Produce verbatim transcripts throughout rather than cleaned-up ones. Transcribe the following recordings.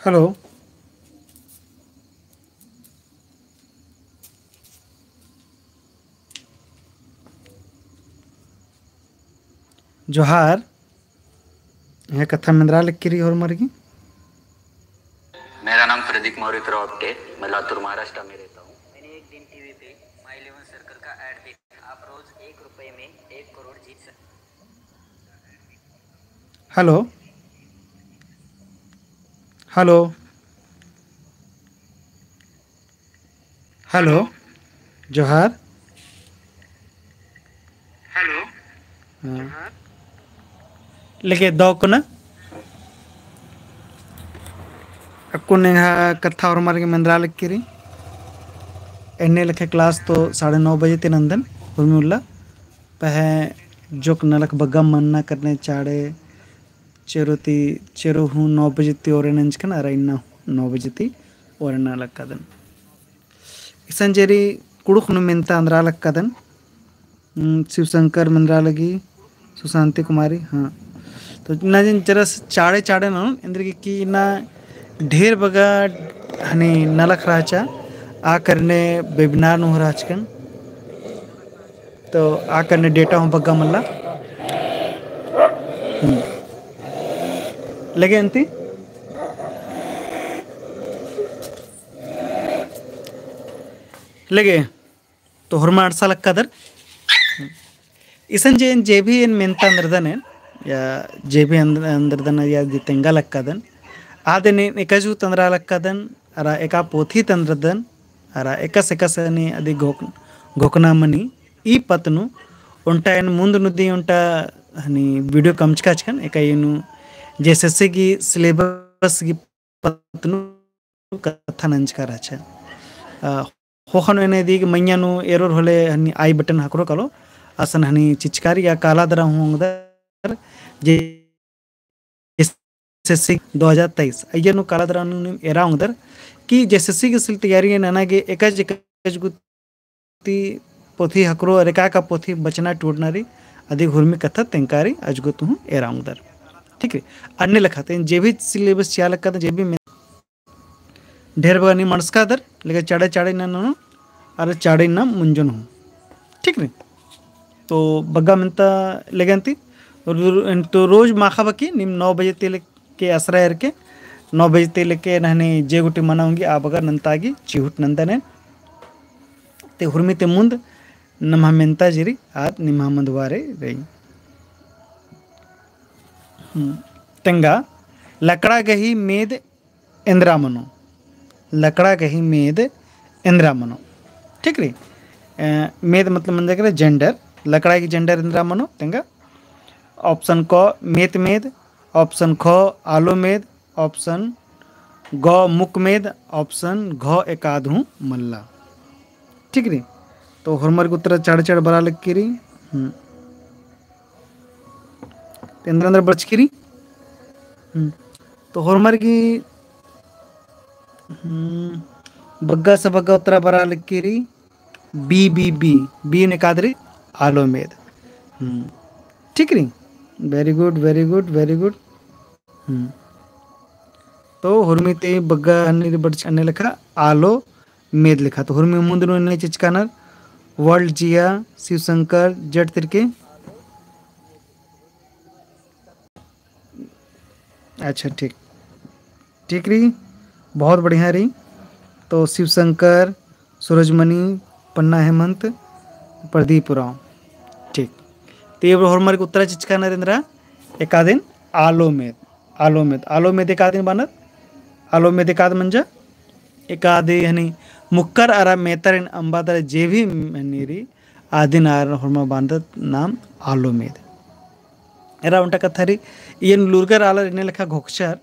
Hello। जोहार। यह कत्था मेंदरा लक्की रई होरमर गे। मेरा नाम प्रदीप मौर्य रावटे, मैं लातूर महाराष्ट्र में रहता हूँ। मैंने एक दिन टीवी पे My Eleven Circle का ऐड देखा। आप रोज एक रुपए में एक करोड़ जीत सकते। हेलो, हेलो, हेलो, जोहार। हेलो, हाँ। जोहार। लेके दौ कुना। अक्कुन एंग्है कत्था होरमर गे मेंदरा लक्की रई। एन्ने लेखे class तो साढ़े नौ बजे ती नंदन, उर्मी उल्ला। पहें जोक नलख बग्गा मन्ना करने चाड़े, चेरो ती, चेरो हूँ नौ बजे ती ओरे नंजकन, अरा इन्ना हूँ नौ बजे ती ओरे नना लक्कादन। इसन जे रई कुँड़ुख़ नू मेन्ता एन्दरा लक्कादन। हम्म, शिवशंकर मेंदरा लगी, सुशांति कुमारी, हाँ। तो इन्ना जिन जरा चाड़े चाड़े ननोन, एन्देरगे कि इन्ना ढेर बग्गा हनी नलख रहचा, आ करने webinar नू हूँ रहचकन। तो आ करने data हूँ बग्गा मल्ला। हम्म। लगे अन्ती? लगे? तो होरमा अंड़सा लक्कादर। इसन जे, जे भी एन मेन्ता एन्दरदन एन, या जे भी एन्द-, एन्दरदन या जे तेंगा लक्कादन, आद एन एकाजू तंदरा लक्कादन, अरा एका पोथी तंदरदन, अरा एकासे एकासे हनी अदी घोक-, घोकना मनी, ई पत्त नू, ओन्टा एन मुन्द नू दी ओन्टा हनी video कमचका चिकन, एका एन्नु JSSC गही syllabus गही पत्त नू कत्था नंजका रहचा। अ, ख़ोख़ा नू एन्ने दिक मइय्याँ नू error होले हनी I button हकरो कालो, असन हनी चिचकारी या काला दरा हूँ ओंगदर, JSSC दो हज़ार तेईस, अइय्या नू काला दरा नू नीम एरा ओंगदर, कि JSSC गही सिल तैयारी नना गे एकाज एकाज गु ती पोथी हकरो अरा एका एका पोथी बचना टूड़ना रई, अदी हुरमी कत्था तेंका रई, अजगो तुहूँ एरा ओंगदर। ठीक रई? अन्ने लेखा ते जे भी syllabus चिआ लक्कादन, जे भी में-, ढेर बग्गा नीम अंड़सकादर, लेकिन चाड़े चाड़े इन्ना ननोन, अरा चाड़े इन्ना मुंजोन हूँ। ठीक रई? तो बग्गा मेन्ता लेगे अन्ती, तो रोज माख़ा बकी, नीम नौ बजे ती ले के असरा एरके नौ बजे ती लेके नहनी जे गुटी मना ओंगी आ बग्गा नन्ता गे चिहुट नन्दन एन। ते हुरमी ती मुन्द नम्है मेन्ता जे रई आद निम्है मन्दवारे रई। हम्म। तेंगा लकड़ा गही मेद एन्दरा मनो। लकड़ा गही मेद एन्दरा मनो। ठीक रई? अ, मेद मतलब मंजा केरा gender। लकड़ा गही gender एन्दरा मनो। तेंगा option क मेत मेद, option ख आलो मेद, option ग मुक मेद, option घ एकाद हूँ मल्ला। ठीक रई? तो होरमर गे उत्तरा चाड़ चाड़ बरा लक्की रई। हम्म। तो एन्दरा एन्दरा बरचकी रई। हम्म। तो होरमर गे, हम्म, बग्गा से बग्गा उत्तरा बरा लक्की रई। B, B, B, B ने एकाद रई आलो मेद। हम्म। ठीक रई? Very good, very good, very good। हम्म। तो हुरमी ती बग्गा हनी रई बरचकी अन्ने लेखा आलो मेद लेखा। तो हुरमी मुन्द नू एन्ने चिचकानर, World जिया, शिवशंकर, जेठ तिरके। अच्छा, ठीक। ठीक रई, बहुत बढ़िया रई। तो शिवशंकर, सूरजमणि, पन्ना हेमंत, प्रदीप उराँव। ठीक। तो ये होरमर गे उत्तरा चिचकानर एन्दरा, एकादिन आलो मेद, आलो मेद, आलो मेद एकादिन बअनर, आलो मेद एकाद मंजा, एकादी हनी मुक्कर अरा मेतरिन अम्बा दरा जे भी हनी रई, आदिन आर होरमा बअनर नाम आलो मेद। एरा ओन्टा कत्था रई, एन लूरगर आलर एन्ने लेखा घोखचर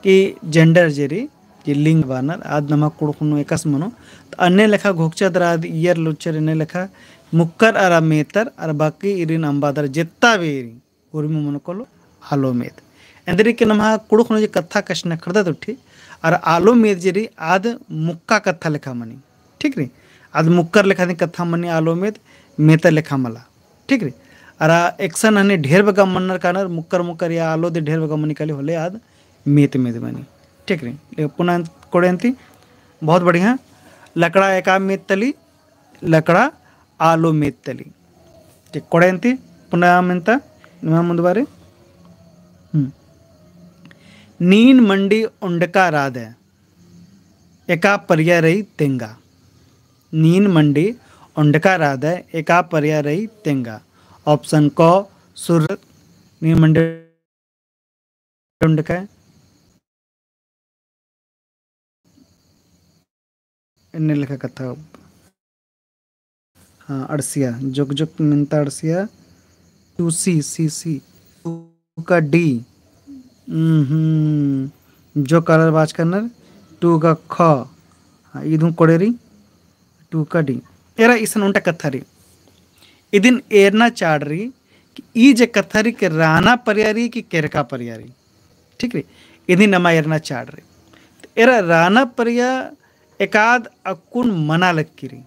कि gender जे रई, जे लिंग बअनर, आद नमा कुँड़ुख़ नू एकासे मनो, तो अन्ने लेखा घोखचर दरा आद इयर लूरचर एन्ने लेखा मुक्कर अरा मेतर अरा बाकी इरिन अम्बा दरा जेत्ता भी रई, उर्मी मनो कालो आलो मेद। एन्देरगे कि नम्है कुँड़ुख़ नू जे कत्था कछनखरदत उठी, अरा आलो मेद जे रई आद मुक्का कत्था लेखा मनी। ठीक रई? आद मुक्कर लेखा दिम कत्था मनी आलो मेद, मेतर लेखा मला। ठीक रई? अरा एकसन हनी ढेर बग्गा मन्नर कानर, मुक्कर मुक्कर या आलो दिम ढेर बग्गा मनी काली होले आद मेत मेद मनी। ठीक रई, ले पुना कोड़े अन्ती, बहुत बढ़िया। लकड़ा एका मेद तली, लकड़ा आलो मेद तली। ठीक, कोड़े अन्ती, पुना मेन्ता, निमा मुन्दबारे। हम्म। नीन मंडी ओंडका रादय, एका परिया रई तेंगा। नीन मंडी ओंडका रादय, एका परिया रई तेंगा। Option क, सुर, नीन मंडी ओंडका। एन्ने लेखा कत्था। हाँ, अड़सिया, जोक जोक मेन्ता अड़सिया। Two C, C C, two का D। हम्म, जो colour बाचका नर, two का ख। हाँ, इद हूँ कोड़े रई, two का D। एरा इसन ओन्टा कत्था रई। इदिन एरना चाड़ रई कि ई जे कत्था रई कि राना परिया रई कि केरका परिया रई। ठीक रई? इदिन नमा एरना चाड़ रई। एरा राना परिया एकाद अक्कुन मना लक्की रई।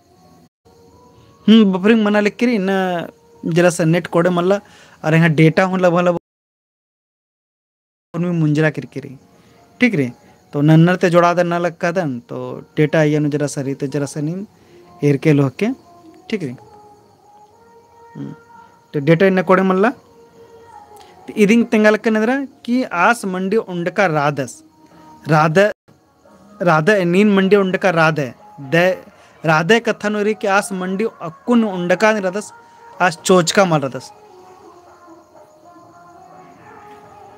हम्म, buffering मना लक्की रई, इन्ना जरा सा net कोड़े मल्ला, अरा एंग्है data हूँ लबा लबा उर्मी मुंजरा केरकी रई। ठीक रई? तो नन्नर ती जोड़ादन ना लक्कादन, तो data अइय्या नू जरा सा रई, तो जरा सा नीम एरके लोहके। ठीक रई? हम्म। तो data इन्ना कोड़े मल्ला। तो इदिन तेंगा लक्कन एन्दरा कि आस मंडी ओंडका रादस। राद रादय, नीन मंडी ओंडका रादय। दय, रादय कत्था नू रई कि आस मंडी अक्कुन ओंडका नी रअदस, आस चोचका मल रअदस।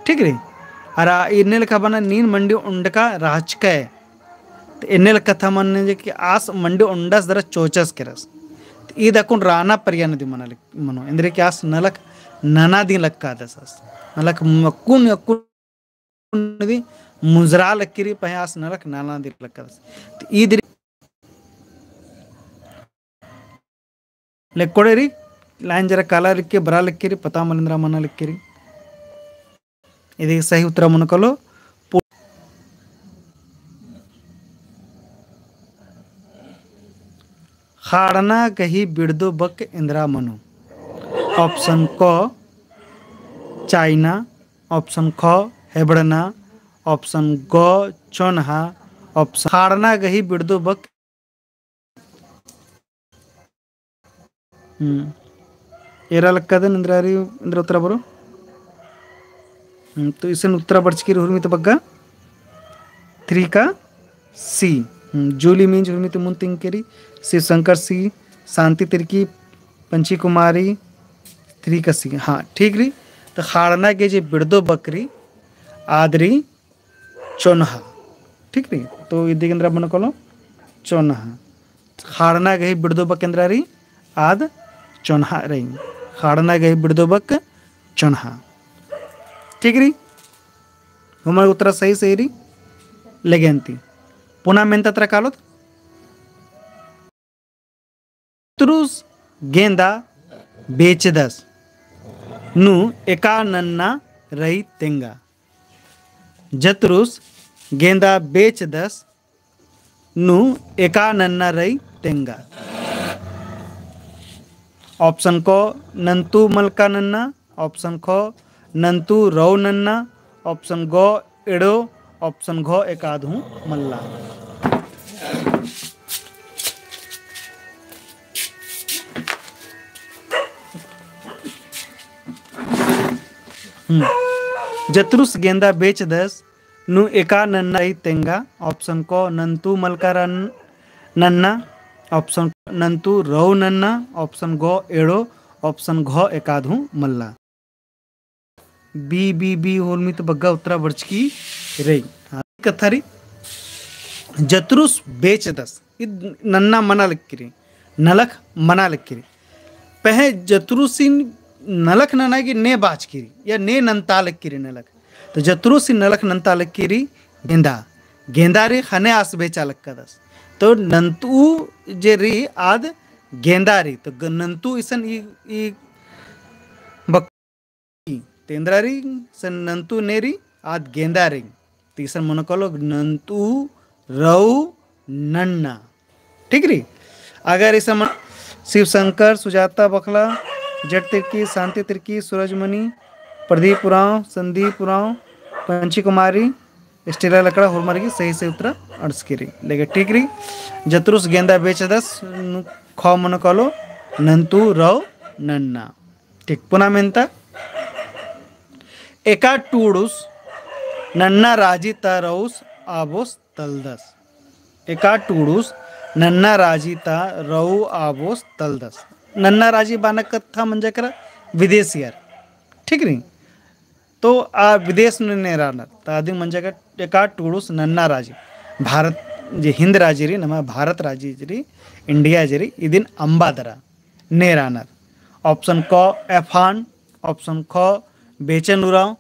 ठीक रई? अरा एन्ने लेखा बअना नीन मंडी ओंडका रहचकय। तो एन्ने लेखा कत्था मने जे कि आस मंडी ओंडस दरा चोचस केरस। तो ईद अक्कुन राना परिया नू दिम मना लक-, मनो। एन्देर कि आस नलख नना दिम लक्कादस आस। नलख अक्कुन, अक्कुन दिम मुंजरा लक्की रई, पहें आस नलख नना दिम लक्कादस। तो ईद रई ले कोड़े रई, line जरा काला रई के बरा लक्की रई, पता मल एन्दरा मना लक्की रई। इदी सही उत्तरा मनो कालो, पु-, ख़ाड़ना गही बिड़दो बक एन्दरा मनो। Option क, चाइना, option ख, हेबड़ना, option ग, चोन्हा, option ख़ाड़ना गही बिड़दो बक। हम्म। एरा लक्कादन एन्दरा रई, एन्दरा उत्तरा बरो। हम्म, तो इसन उत्तरा बरचकी रई हुरमी ती बग्गे। Three का C। हम्म, जूली मिंज हुरमी ती मुन्द तिंगकी रई, शिव शंकर C, शांति तिर्की, पंची कुमारी, three का C। हाँ, ठीक रई। तो ख़ाड़ना गे जे बिड़दो बक रई, आद रई चोन्हा। ठीक रई? तो इदी गे एन्दरा मनो कालो चोन्हा। ख़ाड़ना गही बिड़दो बक एन्दरा रई, आद चोन्हा रई। ख़ाड़ना गही बिड़दो बक चोन्हा। ठीक रई? हुरमर उत्तरा सही सही रई। लेगे अन्ती पुना मेन्ता तरा कालोत। जतरुस गेंदा बेचदस नू एका नन्ना रई तेंगा। जतरुस गेंदा बेचदस नू एका नन्ना रई तेंगा। Option क नन्तु मलका नन्ना, option ख नन्तु रऊ नन्ना, option ग एड़ो, option घ एकाद हूँ मल्ला। हम्म। जतरुस गेंदा बेचदस नू एका नन्ना रई तेंगा, option क नन्तु मलका रन-, नन्ना, option ख नन्तु रऊ नन्ना, option ग एड़ो, option घ एकाद हूँ मल्ला। B, B, B हुरमी ती बग्गे उत्तरा बरचकी रई। हाँ, कत्था रई, जतरुस बेचदस, इद नन्ना मना लक्की रई, नलख मना लक्की रई। पहें जतरुसिन नलख नना गे ने बाचकी रई, या ने नन्ता लक्की रई नलख। तो जतरुसिन नलख नन्ता लक्की रई गेंदा। गेंदा रई ख़ने आस बेचा लक्कादस। तो नन्तु जे रई आद गेंदा रई। तो ग-, नन्तु इसन ई, ई बक-, तेंदरा रई, सन नन्तु ने रई, आद गेंदा रई। तो इसन मनो कालो नन्तु रऊ नन्ना। ठीक रई? अगर इसन मन-, शिव शंकर, सुजाता बखला, जेठ तिर्की, शांति तिर्की, सूरजमणि, प्रदीप उराँव, संदीप उराँव, पंची कुमारी, स्टेला लकड़ा होरमर गे सही सही उत्तरा अंड़सकी रई। लेकिन ठीक रई, जतरुस गेंदा बेचदस, ख मनो कालो, नन्तु रौ नन्ना। ठीक, पुना मेन्ता, एका टूड़ुस नन्ना राजी ता रऊस आबोस तलदस। एका टूड़ुस नन्ना राजी ता रऊ आबोस तलदस। नन्ना राजी बअना कत्था मंजा केरा विदेशियर। ठीक रई? तो आ विदेश नू नेरानर। ता अदिन मंजा केरा एका टूड़ुस नन्ना राजी। भारत जे हिंद राजी रई, नमा भारत राजी रई, इंडिया जे रई, इदिन अम्बा दरा नेरानर। Option क एफान, option ख बेचन उराँव।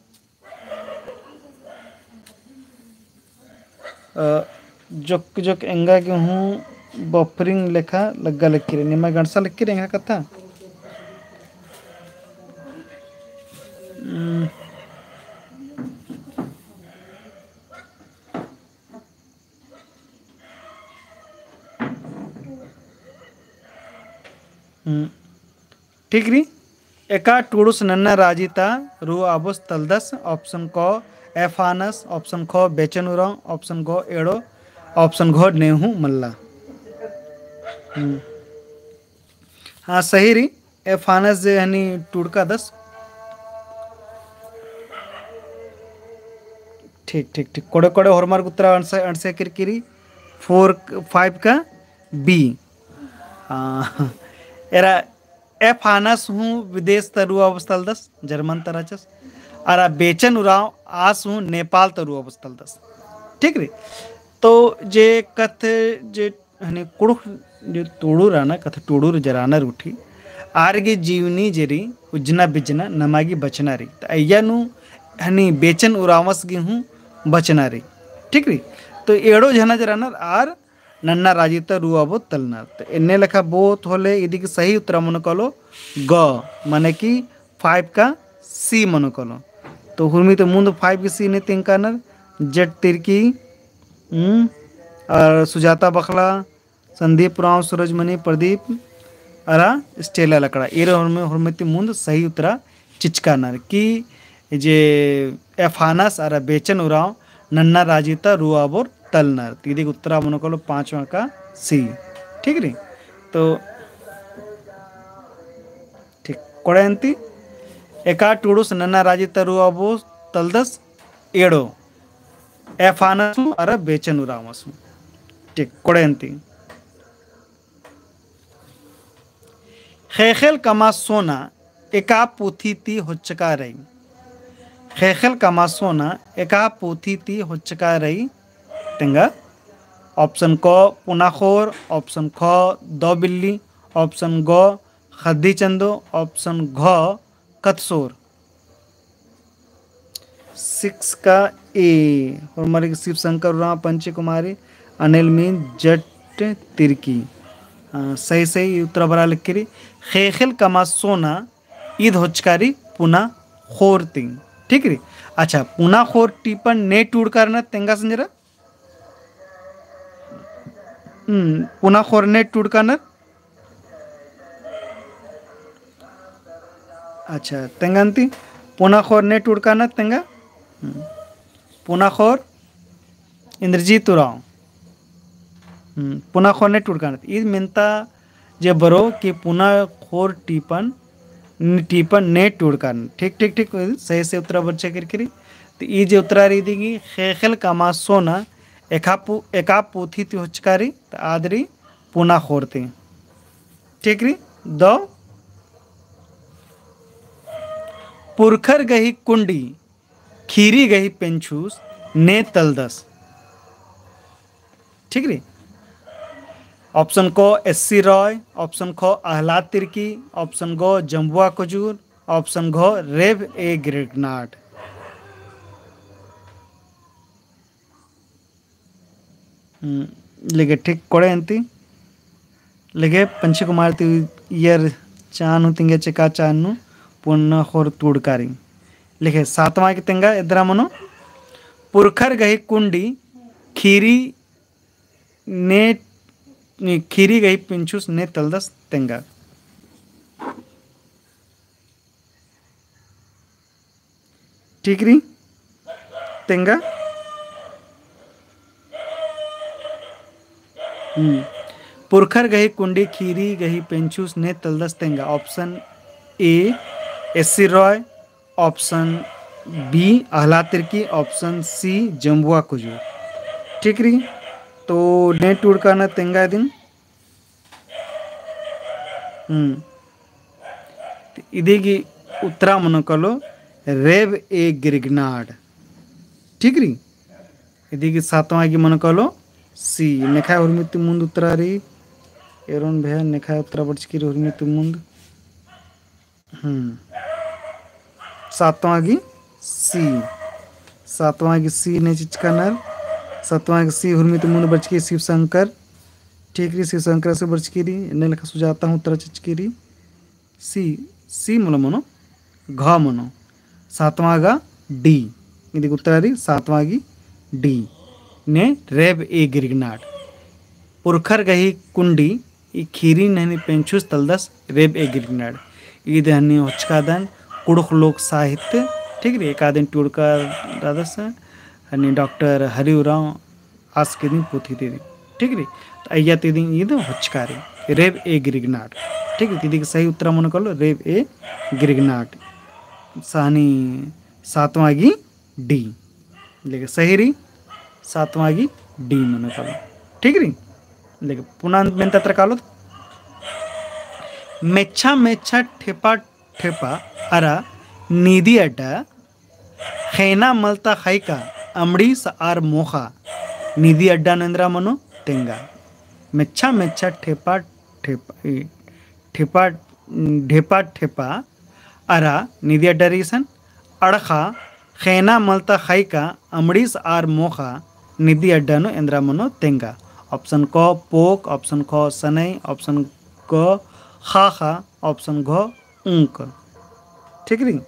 अ, जोक जोक एंगा गे हूँ buffering लेखा लग्गा लग्गी रई, निमा गंडसा लग्गी रई एंगा कत्था। हम्म। हम्म। ठीक रई, एका टूड़ुस नन्ना राजी ता रऊ आबोस तलदस, option क एफानस, option ख बेचन उराँव, option ग एड़ो, option घ नेहूँ मल्ला। हम्म। हाँ, सही रई, एफानस जे हनी टूड़कादस। ठीक, ठीक, ठीक। कोड़े, कोड़े होरमर गे उत्तरा अंड़से, अंड़से किरकी रई, four, five का B। हाँ, एरा एफानस हूँ विदेश ता रऊ आबोस तलदस, जर्मन ता रहचस। अरा बेचन उराँव आस हूँ नेपाल ता रऊ आबोस तलदस। ठीक रई? तो जे कत्थ जे हनी कुँड़ुख़ जे टूड़ुर रअनर, कत्था टूड़ुर जे रअनर गुट्ठी, आर गे जीवनी जे रई, उज्जना बिज्जना नमा गे बचना रई। तो अइय्या नू हनी बेचन उराँवस गे हूँ बचना रई। ठीक रई? तो एड़ो झना जे रअनर आर नन्ना राजी ता रऊ आबो तलनर। तो एन्ने लेखा बहुत होले, इदी गे सही उत्तरा मनो कालो ग, मने कि five का C मनो कालो। तो हुरमी ती मुन्द five की C ने तेंगकानर, जेट तिर्की, हम्म, अरा सुजाता बखला, संदीप उराँव, सूरजमणि प्रदीप, अरा स्टेला लकड़ा। एरा हुरमी, हुरमी ती मुन्द सही उत्तरा चिचकानर कि जे एफानस अरा बेचन उराँव नन्ना राजी ता रऊ आबोर तलनर। तो इदी गे उत्तरा मनो कालो पाँचवा का C। ठीक रई? तो ठीक, कोड़े अन्ती, एका टूड़ुस नन्ना राजी ता रऊ आबोस तलदस, एड़ो एफानस हूँ अरा बेचन उराँवस हूँ। ठीक, कोड़े अन्ती। ख़ेख़ेल कमआ सोना एका पुथी ती होचका रई। ख़ेख़ेल कमआ सोना एका पुथी ती होचका रई तेंगा। Option क पुनाख़ोर, option ख दौ बिल्ली, option ग ख़द्दी चंदो, option घ कतसोर। Six का A, होरमर गे शिव शंकर उराँव, पंची कुमारी, अनिल मीन, जट तिर्की। हाँ, सही, सही उत्तरा बरआ लगी रई। ख़ेख़ेल कमआ सोना ईद होचका रई पुनाख़ोर ती। ठीक रई? अच्छा, पुनाख़ोर टिपन ने टूड़कानर तेंगा संजरा। हम्म, पुनाख़ोर ने टूड़कानर। अच्छा, तेंगा अन्ती पुनाख़ोर ने टूड़कानर तेंगा। हम्म, पुनाख़ोर इंद्रजीत उराँव। हम्म, पुनाख़ोर ने टूड़कानर। ईद मेन्ता जे बरओ कि पुनाख़ोर टिपन, टिपन ने टूड़कानर। ठीक, ठीक, ठीक, सही, सही उत्तरा बरचा केरकी रई। तो ई जे उत्तरा रई इदी गे ख़ेख़ेल कमआ सोना एका पु-, एका पुथी ती होचका रई, तो आद रई पुनाख़ोर ती। ठीक रई, दौ। पुरखर गही कुंडी, खीरी गही पेंछुस, ने तलदस। ठीक रई। Option क एस सी रॉय, option ख अहलाद तिर्की, option ग जम्बुआ कुजूर, option घ रेव ए ग्रेगनाट। हम्म, लेगे ठीक कोड़े अन्ती। लेगे पंछी कुमार ती ईयर चान हूँ तिंगे चेका चान नू पुनाख़ोर टूड़का रई। लेगे सातवाँ की तेंगा एदरा मनो पुरखर गही कुंडी खीरी ने, खीरी गही पेंछुस ने तलदस तेंगा। ठीक रई, तेंगा। हम्म। पुरखर गही कुंडी, खीरी गही पेंछुस ने तलदस तेंगा। Option A, S C Roy, option B, Ahlad Tirkey, option C, Jambua Kujur. ठीक रई, तो ने टूड़का नर तेंगा इदिन। हम्म। इदी गही उत्तरा मनो कालो रेब ए गिरगनाड। ठीक रई? इदी गही सातवाँ गही मनो कालो C। नेखा हुरमी ती मुन्द उत्तरा रई। एरोन भैया नेखा उत्तरा बरचकी रई हुरमी ती मुन्द। हम्म। सातवाँ गही C। सातवाँ गही C ने चिचका नर। सातवाँ गही C हुरमी ती मुन्द बरचकी शिव शंकर। ठीक रई, शिव शंकर से बरचकी रई। एन्ने लेखा सुजाता हूँ उत्तरा चिचकी रई। C, C मल मनो, घ मनो। सातवाँ गा D। इदी गही उत्तरा रई सातवाँ गही D। ने रेब ए गिरगनाड। पुरखर गही कुंडी, ई खीरी नहनी पेंछुस तलदस रेब ए गिरगनाड। ईद हनी होचकादन कुँड़ुख़ लोक साहित्य, ठीक रई, एकादिन टूड़का रअदस, हनी डॉक्टर हरि उराँव आस गही इदिन पुथी ती रई, ठीक रई। तो अइय्या ती इदिन ईद होचका रई, रेब ए गिरगनाड, ठीक रई। तो इदी गही सही उत्तरा मनो कालो रेब ए गिरगनाड। सानी सातवाँ गही D। लेकिन सही रई सातवाँ गही D मनो कालो। ठीक रई। लेकिन पुना मेन्ता उत्तरा कालो। मेच्छा मेच्छा ठेपा ठेपा अरा निदी अड्डा, ख़ेना मलता ख़ैका अमड़ीस आर मोख़ा। निदी अड्डा नू एन्दरा मनो तेंगा। मेच्छा मेच्छा ठेपा ठेपा, ई, ठेपा, ढेपा ठेपा अरा निदी अड्डा रई इसन अड़ख़ा, ख़ेना मलता ख़ैका अमड़ीस आर मोख़ा। निदी अड्डा नू एन्दरा मनो तेंगा। Option क पोक, option ख सनई, option ग ख़ाख़ा, option घ उंक। ठीक रई।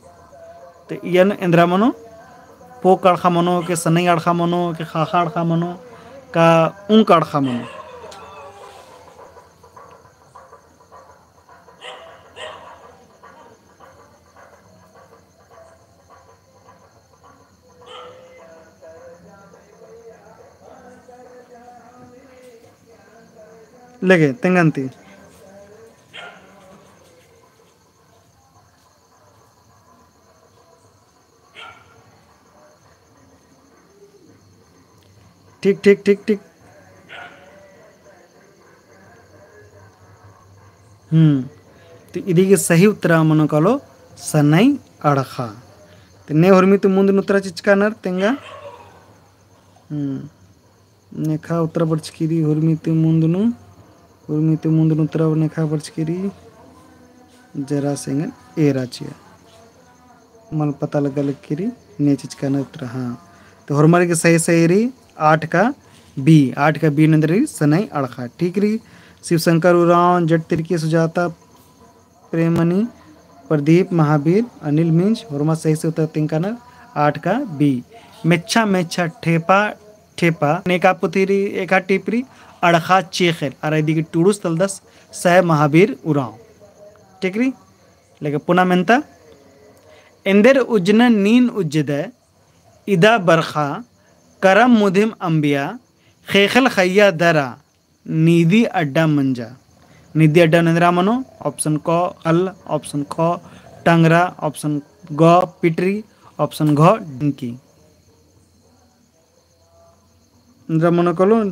तो इय्या नू एन्दरा मनो, पोक अड़ख़ा मनो, के सनई अड़ख़ा मनो, के ख़ाख़ा अड़ख़ा मनो, का उंक अड़ख़ा मनो। लेगे, तेंगन्ती। ठीक, ठीक, ठीक, ठीक। हम्म, तो इदी गही सही उत्तरा मनो कालो सनई अड़ख़ा। तो ने हुरमी ती मुन्द नू उत्तरा चिचका नर तेंगा। हम्म। नेखा उत्तरा बरचकी रई हुरमी ती मुन्द नू, हुरमी ती मुन्द नू उत्तरा नेखा बरचकी रई, जरा सेंगन एरा चिआ। मल पता लग्गा लगी रई, ने चिचका नर उत्तरा, हाँ। तो होरमर गही सही, सही रई आठ का B, आठ का B नू एन्दरा रई सनई अड़ख़ा। ठीक रई, शिवशंकर उराँव, जट तिर्की, सुजाता प्रेमनी, प्रदीप महावीर, अनिल मिंज, होरमर सही, सही उत्तरा तेंगका नर आठ का B। मेच्छा, मेच्छा, ठेपा, ठेपा, नेका पुथी रई, एका टिप रई, अड़ख़ा चेख़ेल, अरा इदी गही टूड़ुस तलदस सैय महावीर उराँव। ठीक रई? लेकिन पुना मेन्ता, एन्देर उज्जनन नीन उज्जदय, इदा बरख़ा, करम मुधिम अम्बिया, ख़ेख़ेल ख़ैया दरा, निदी अड्डा मंजा। निदी अड्डा नू एन्दरा मनो, option क ख़ल्ल, option ख टंगरा, option ग पिटरी, option घ ढिंकी। एन्दरा मनो कालो,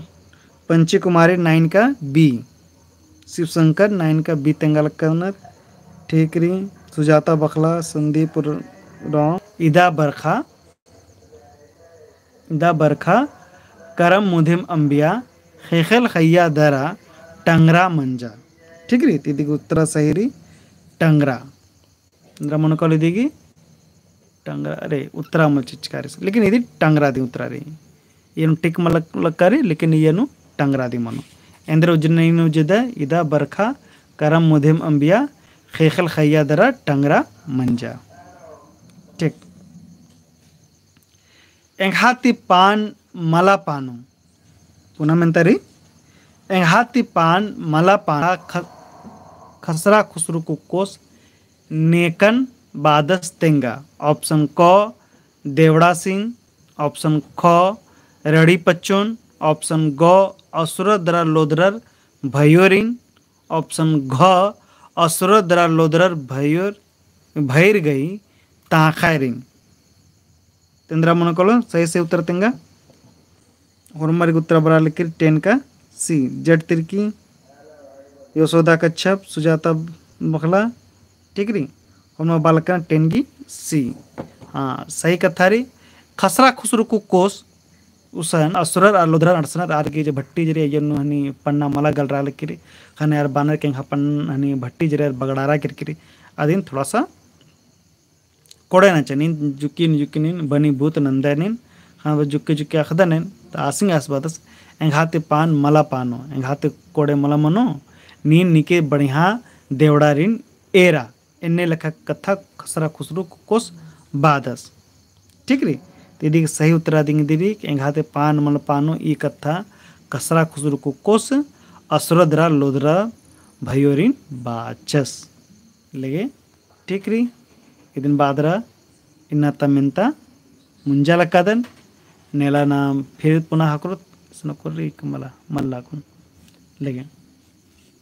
पंची कुमारी नाइन का B, शिवशंकर नाइन का B तेंगा लक्कनर। ठीक रई, सुजाता बखला, संदीप उराँव, इदा बरख़ा, दा बरखा, करम मुधिम अम्बिया, ख़ेख़ेल ख़ैया दरा, टंगरा मंजा। ठीक रई, तो इदी गही उत्तरा सही रई, टंगरा। एन्दरा मनो कालो इदी गही, टंगरा, अरे, उत्तरा मल चिचका रई। लेकिन इदी टंगरा दिम उत्तरा रई। इय्या नू टिक मल लग-, लग्गा रई, लेकिन इय्या नू टंगरा दिम मनो। एन्देर उज्जनन नीन उज्जदय, इदा बरखा, करम मुधिम अम्बिया, ख़ेख़ेल ख़ैया दरा, टंगरा मंजा। ठीक। एंग्हा ती पान मला पानो। पुना मेन्ता रई, एंग्हा ती पान मला पानो, ख-, खसरा खुसरू कुक्कोस नेकन बादस तेंगा। Option क, देवड़ा सिंह, option ख, रड़ी पच्चुन, option ग, असुरर दरा लोदरर भयोरिन। Option घ, असुरर दरा लोदरर भयोर, भैर गही तांखायरिन। तेंदरा मनो कालो सही से उत्तर तेंगा। होरमर गे उत्तर बरआ लगी ten का C, जट तिरकी, यशोदा कच्छप, सुजाता बखला, ठीक रई। होरमा बालकन ten गी C। हाँ, सही कत्था रई। खसरा खुसरू कु कोस उसन असुरर आ लोदरर अंड़सनर आर गे जे भट्टी जरे अय्यन नू हनी पन्ना मला गलरआ लगी रई। ख़ने आर बानर के एंग्हा पन हनी भट्टी जरे बगड़ारआ केरकी रई। अदिन थोड़ा सा कोड़े नंजन, नीन जुक्की नीन जुक्की नीन बनी बूत नंदय नीन, हाँ, बस जुक्की जुक्की अख़दन नीन, त आसिंग आस बादस, एंग्हा ती पान मला पानो, एंग्हा ती कोड़े मला मनो, नीन नीके बढ़िया देवड़ारिन एरा, एन्ने लेखा कत्था खसरा खुसरू कु कोस बादस। ठीक रई? त इदी गे सही उत्तर अदिंग इदी रई, एंग्हा ती पान मला पानो ई कत्था खसरा खुसरू कु कोस असुरर दरा लोदरर भयोरिन बाचस। लगे ठीक रई, इदिन बादरा इन्ना ता मेन्ता मुंजा लक्कादन, नेला नाम फिर पुना हकरोत, इसनो कोर्री कमला मल्ला कुन। लेकिन,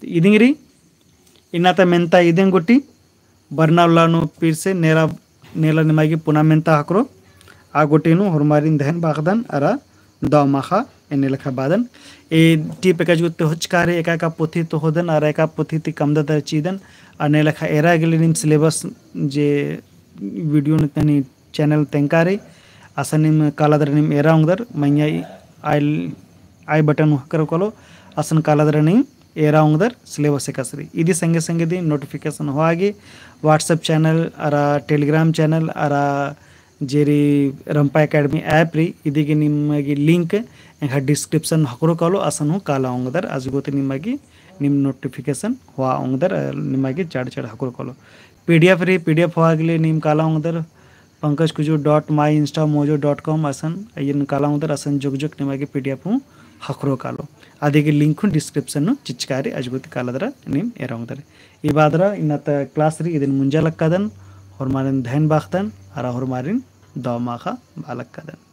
तो इदिंग रई, इन्ना ता मेन्ता इदिंग गुटी, बरना उल्ला नू फिर से नेला, नेला निमा गे पुना मेन्ता हकरो, आ गुटी नू होरमारिन दहन बाखदन, अरा दव माखा एन्ने लेखा बादन। ए टी package गुत्ते होचका रई, एका एका पोथी तो होदन, अरा एका पोथी ती कमददर चीदन, अरा ने लेखा एरा गे ले नीम syllabus जे video नू तनी channel तेंका रई, असन नीम कालादर नीम एरा ओंगदर, मइय्याँ आई, आई button हकरो कालो, असन कालादर नीम एरा ओंगदर syllabus एकासे रई। इदी संगे संगे दी notification होआ गे WhatsApp channel, अरा Telegram channel, अरा जे रई रंपा Academy app रई, इदी गे निमा गे link एंग्हा description हकरो कालो, असन हूँ काला ओंगदर, अजगो ती निमा गे नीम notification होआ ओंगदर, निमा गे चाड़ चाड़ हकरो कालो। PDF रई, PDF होआ गे ले नीम काला ओंगदर, पंकज Kujur dot my insta mojo dot com असन, अइय्यन काला ओंगदर, असन जोक जोक निमा गे PDF हूँ हकरो कालो। अदी गे link हूँ description नू चिचका रई, अजगो ती कालादरा नीम एरा ओंगदर। ई बादरा इन्ना ता class रई, इदिन मुंजा लक्कादन, होरमारिन धैन बाखदन, अरा होरमारिन दव माखा बआ लक्कादन।